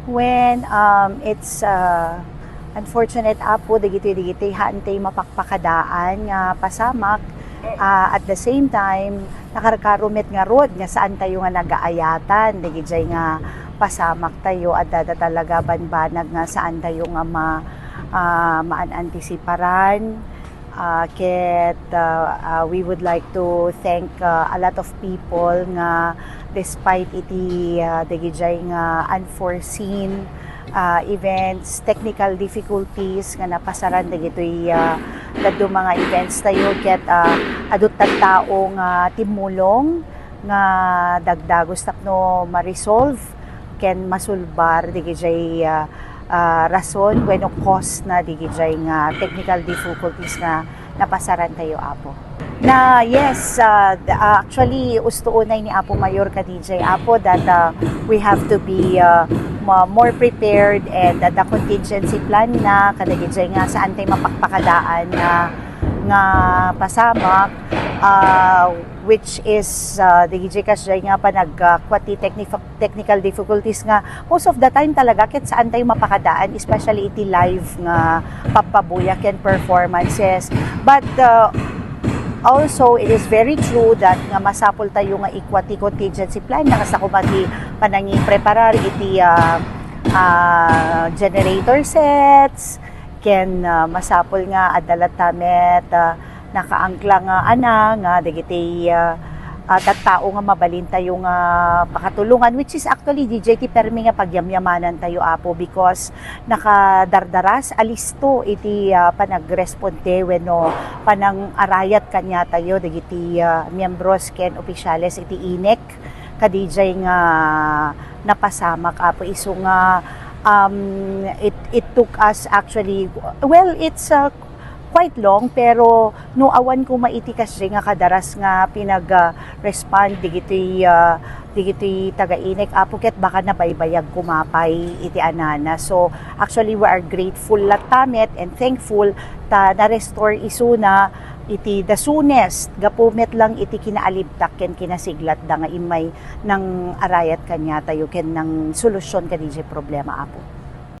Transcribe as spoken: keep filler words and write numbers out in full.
When, um, it's, uh, unfortunate, Apo, dagitoy, dagitoy, haantay mapakpakadaan nga pasamak. Uh, at the same time, nakarkaro met ngarud nga saan tayo nga nagaayatan, dagidiay nga pasamak tayo, at dada talaga banbanag nga saan tayo nga ma-, uh, maan-antisiparan. Uh, ket, uh, uh, we would like to thank, uh, a lot of people nga despite iti, uh, dagidiay nga unforeseen, uh, events, technical difficulties nga napasaran dagitoy, uh, dadduma nga events tayo, ket, uh, adu tattao nga timmulong nga dagdagus tapno ma-resolve ken masulbar dagidiay, uh, uh, rason wenno cause na dagidiay nga technical difficulties nga napasaran tayo, Apo. Na, yes, uh, actually, usto unay ni Apo Mayor kadidiay, Apo, that, uh, we have to be, uh, more prepared, and, uh, the contingency plan na kadagidiay nga saan tayo mapakpakadaan nga, nga pasamak, uh, which is, uh, dagidiay kasdiay nga panag, uh, kwati technical difficulties nga most of the time talaga ket saan tayo mapakadaan, especially iti live nga pagpabuyak ken performances. But, uh, also, it is very true that nga masapul tayo nga ikwati contingency plan na kasta koma ti panangipreparar iti, uh, uh, generator sets, ken, uh, masapul nga adda latta met, uh, nakaangkla nga ana nga dagiti, uh, uh, tattao nga mabalin tayo nga pakatulongan, which is actually, D J, ti permi nga pagyamyamanan tayo, Apo, because nakadardaras a listo iti, uh, panagresponde wenno panangarayat kaniatayo dagiti, uh, miyembros ken opisyales iti INEC kadidiay nga napasamak, Apo, isu nga, um, it, it took us actually, well, it's, uh, quite long, pero no awan koma iti kasdiay nga kadaras nga pinag, uh, respond dagiti, uh, dagiti taga-INEC, Apo, ket baka nabaybayag koma pay iti anana. So, actually, we are grateful latta met and thankful ta na-restore isuna iti the soonest, gapu met lang iti kinaalibtak ken kinasiglatda nga immay nangarayat kaniatayo ken nangsolusyon kadidiay problema, Apo.